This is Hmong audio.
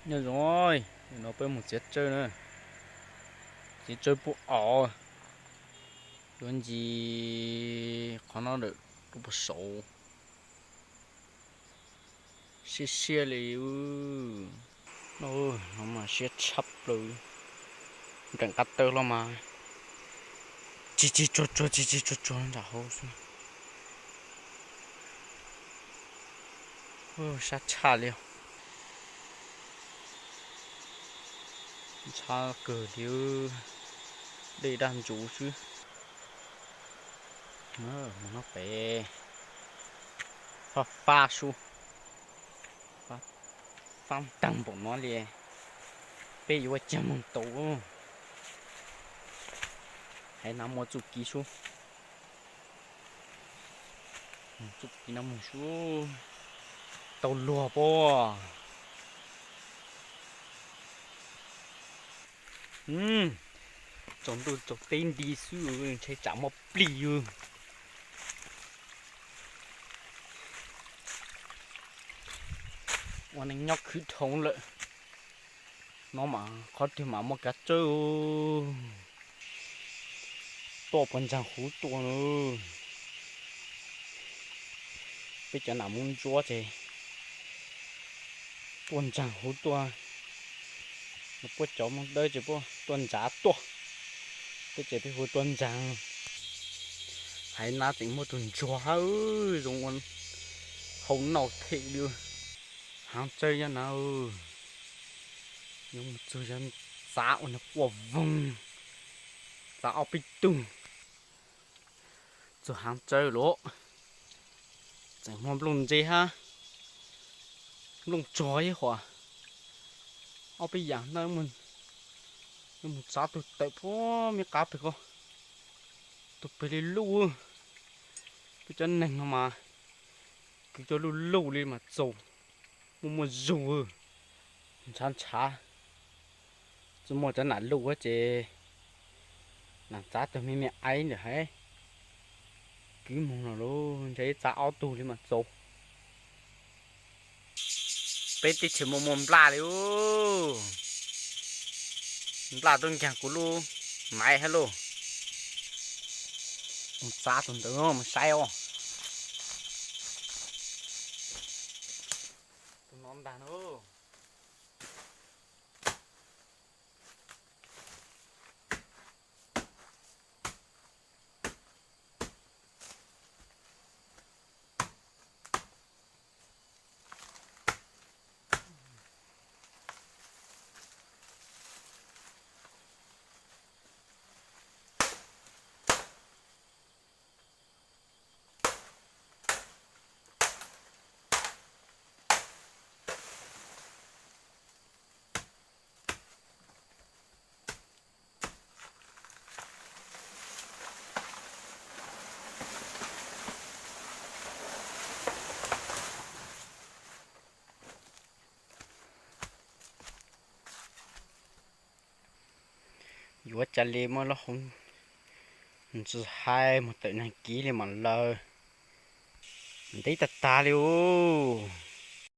Nyob zoo, no peb mus txiav tsawb na, txiav tsawb pub os, yuav ncig qhov no lawm rau puag saud. Siab siab li, no mas siab tshaj plaws. Nreem qab tawb los mas cig cig tsuag tsuag cig cig tsuag tsuag nram hauv xwb. Sab tshaj li. Ntshab kawg li, dej daj ntsuv xwb. Mus no pem fab fab sub, fab nteeg npaum no li, peb yuav ua cas moog tau. Haiv nav muaj txuj kev sub, txuj kev no moog sub, tau luag puab. Tsaus ntuj tsaus teb nti xwb, ntshe tsam muaj plig. Ua neej nyob khwv dhau lawm. No mas qhov twg mas muaj kav tsawb. Tuaj puag ntsaag huv tuaj. Peb cov nam Moob Ntsuab ces tuaj ntsaag huv tuaj. Puab cov Moob Dawb ces puab tuaj ntsav tuaj. Peb ces peb hu tuaj ntsaag. Haiv nav tseem muaj tug ntsuag hab, zoo ua hau noj them li. Haav tsawb nyob na, yuav mus txug yog txav ua nws quaj voog, txav ob peb tug. Txug haav tsawb lawm, tseem muaj nplooj ntse hab nplooj tsuag ib huam, ob peb yaam na. Yuav mus txav tug tawm puag me qab peg ko, tug peg li luj. Peb cov neeg no mas kwv cov luj luj li mas txaus, muaj muaj zug, ntshav ntshav. Tsi muaj cov nam luj ces nam txav tug me me aiv ntawm haiv, kwv moog los lawm ntshe txav ob tug li mas txaus. Peb teb chaws muaj muaj nplaj li ub. Nplaj tub nkaag kuv lub maiv hab lauj. Mus txav tug ntawd mus saib os. Tug no ntag na. Yuav cas li muaj lub hauv ntsis haib mus tawm neeg kiv li mam lawm. Ntev tag tag li ub.